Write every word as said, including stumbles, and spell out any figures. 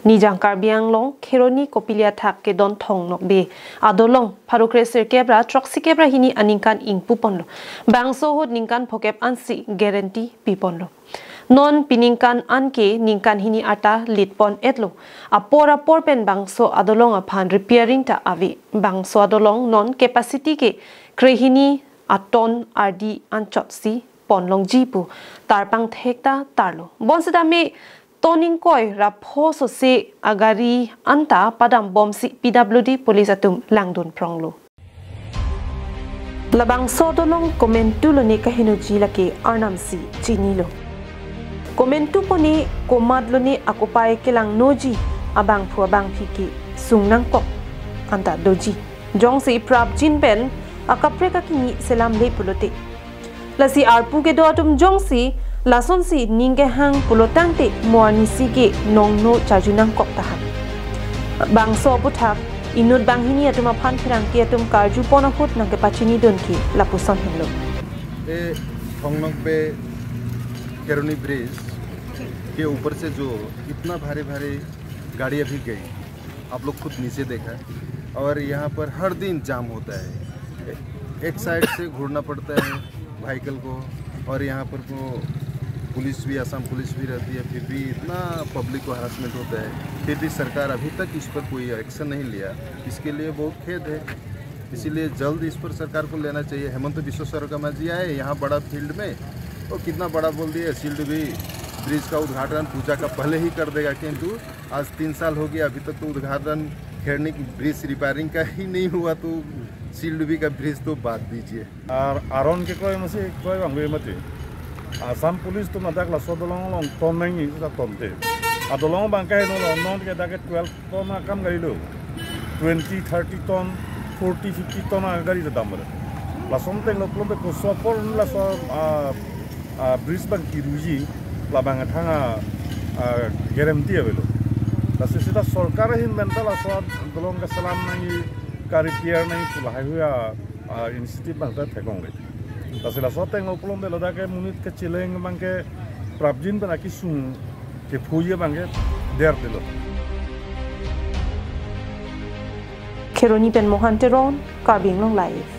Nijang Karbi Anglong Kheroni Kopili athak kedon Thong Nokbe adolong pharo kre sirkep ra throksi kep ra hini aningkan ingpu ponlo. Bangso ahut ningkan phokep ansi guarantee pi ponlo. Non piningkan anke ningkan hini arta lit pon etlo. Apor apor pen bangso adolong aphan repairing ta ave. Bangso adolong non capacity ke krehini aton ardi anchotsi pon longji pu tarpang thek ta tarlo. Bonsitame ton ingkoi ra pho sose agari anta padam bomsi P W D police atum langdun pronglo. Labangso adolong komantu lone kahenoji lake arnamsi chinilo. Komantu pone komat lone akopai kelangnoji abangphu abangphi ke sung nangkok anta doji. Jongsi prapjin pen akaprek akimi selam le pulote. Lasi arpu kedo atum jongsi lasonsi ning kehang pulo tangte mo arnisi ke nongno charju nangkok tahak. Bangso aputhak inut banghini atum aphan pherangke atum karju pon ahut nangkepachinidun ke lapuson henlo. ये थोंगनोक पे केरोनी ब्रिज के ऊपर से जो इतना भारी भारी गाड़ी अभी गई, आप लोग खुद नीचे देखा, और यहाँ पर हर दिन जाम होता है। एक साइड से घूरना पड़ता है व्हीकल को, और यहाँ पर को पुलिस भी, आसाम पुलिस भी रहती है, फिर भी इतना पब्लिक को हरासमेंट होता है, फिर भी सरकार अभी तक इस पर कोई एक्शन नहीं लिया। इसके लिए बहुत खेद है। इसीलिए जल्द इस पर सरकार को लेना चाहिए। हेमंत बिस्व शर्मा जी आए यहाँ बड़ा फील्ड में, वो कितना बड़ा बोल दिया, सील डुबी ब्रिज का उद्घाटन पूजा का पहले ही कर देगा, किंतु आज तीन साल हो गया, अभी तक तो उद्घाटन, खेरनी ब्रिज रिपेयरिंग का ही नहीं हुआ, तो सील डुबी का ब्रिज तो बात दीजिए। Ar aron ke kroi masi kroi bang ve mati. Assam Police atum ladak laso adolong along ton nangji ta tonte. Adolong abang ke heno lo, non ke dak ke twelve ton akam gari lo. Twenty, thirty ton, forty, fifty ton agari ta dam re. Lason tenglo pulote koso apor laso, ah, ah, bridge abang kiruji, labang athang a, ah, guarantee avelo. Lasi seta sorkar ahin pen ta laso adolong keselam nangji, ka-repair nangji pu lahai hui a, ah, initiative abang ta theklongle. Lasi laso ateng pulote ladak ke monit kacheleng abang ke prapjin pen akesung kephoji abang ke derdelo. Kheroni pen Mohan Teron, Karbi Anglong Live.